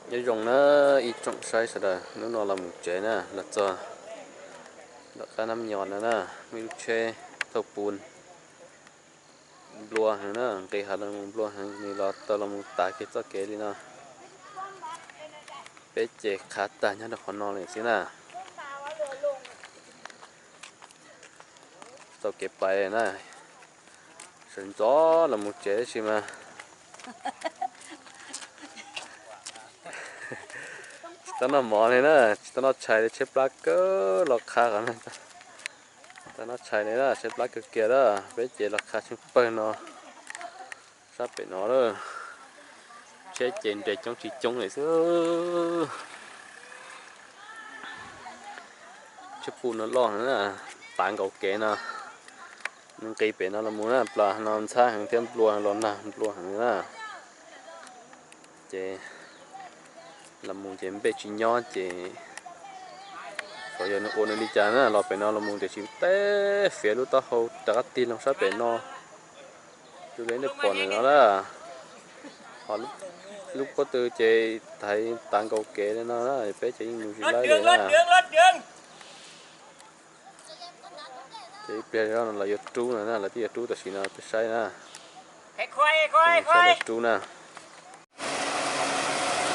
Nyob zoo na ib tsoom saib sawv daws, hnub no los mus tsev na, los txog nram qab Nab Nyos no na, muaj ib lub tsheb thauj pus nplua heev na, nqis hav los mus nplua heev, nws los tau los mus tav kiag txoj kev li no. Peb ces qhav tag nyob rau qhov no li xwb na. Txoj kev pais na, sawv ntxov los mus tsev tab sis mas tsis tau noj mov li na, tsis tau noj tshais li, tshaib plab kawg los qhav qhov no. Tsis tau noj tshais li na, tshaib plab kawg kiag na. Peb ces los qhav tsheej pawg no, sab pem no lawm. Tsheb ces nres coob tsis coob li xwb. Tsheb pus no loj heev na, tav nkaus kev no, nws nqis pem no los mus na, plas no ntxhab heev thiab nplua los nag nplua heev na. Ces los mus ces npej tsis nyob ces xyov yog nws ua nws li cas na, los pem no los mus tiam sis teb fiav lub taub hau rov qab tig loo sab pem no, zoo li nej pom ntawm no na. Ho lub pob tw ces thaiv tav nkaus kev li no na, peb ces yeej mus tsis laib li na. Ces ib pliag no lawv yuav rub no na, lawv twb yuav rub tam sim no peb saib na. Saib lawv rub na.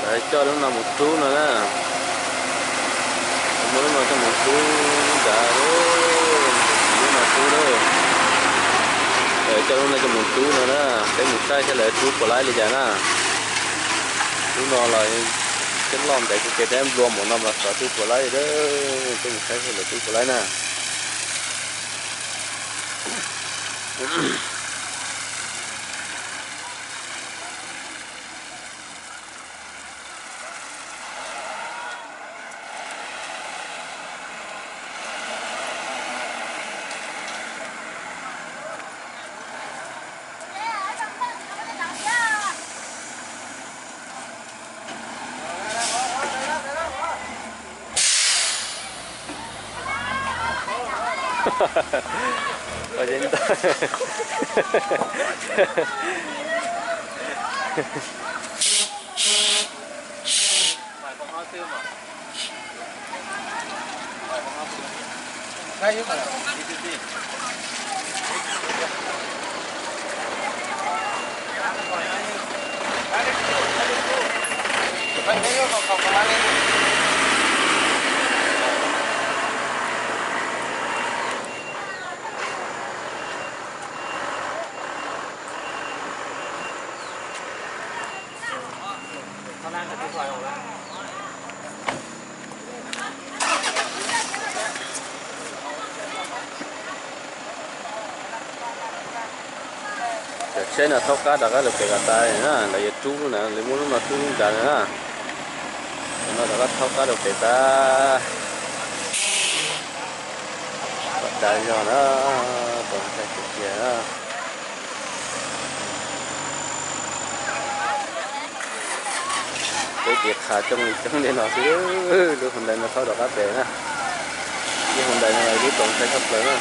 Lawv coj lub no mus rub no na. Lawv muab lub no coj mus rub nrad, lub no rub lawm. Lawv coj lub no coj mus rub no na, peb mus saib saib lawv rub puas laib li cas na. Lub no los coob loj ntev kawg kiag thiab, nplua npaum no mas xyov rub puas laib li. Peb mus saib saib lawv rub puas laib na. Cov tsheb no thaub qab rov qab rau pem kom tas na, lawv yuav rub lub na, lawv muab lub no rub lub nrad na. Cov no rov qab thaub qab rau pem tas. Kom tas zog na, kom tas tiag tiag na. Peb ces qhav coob li coob li no xwb, lub hoo ntais no thaub rov qab pem na. Lub hoo ntais no lub tau ntshai tshaj plaws na.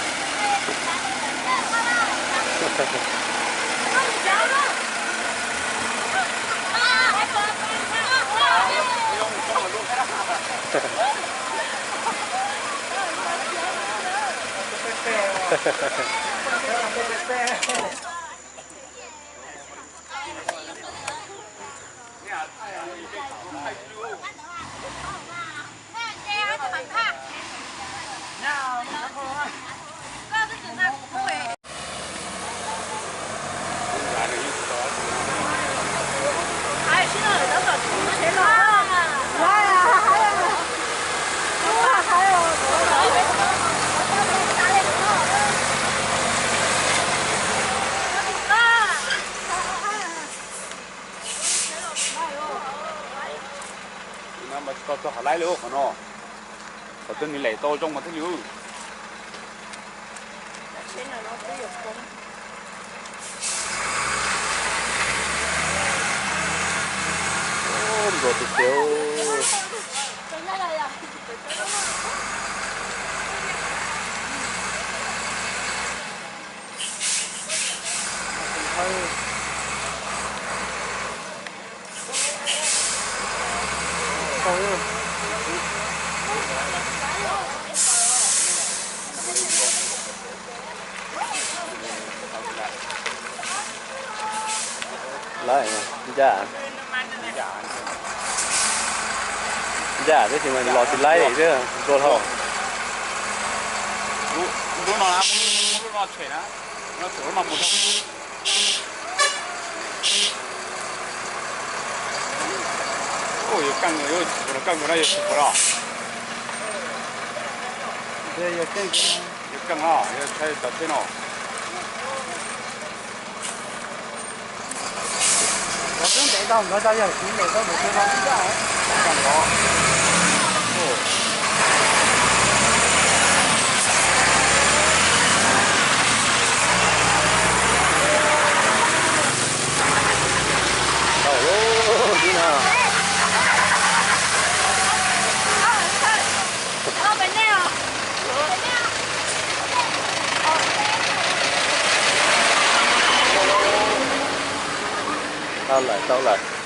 Tsis tau txog qhov laib li qhov no, qhov twg nws lem tau zoo mas thiaj li. Nplua tiag tiag. Lawm, ncaj, ncaj tab sis mas los tsis laib li thiab, nplua hlo. Lub no na, lub no tshem na, no tshem lub no mus. Ua, yuav keej, yuav tsis pom los keej no, yuav tsis pom los. Yuav keej no, yuav tsheb, cov tsheb no. Cov twb ntev tau ntawd, tau yog tsis ntev tau ntawd, tau ntawd. Tau lub tib no. Tau lawm, tau lawm.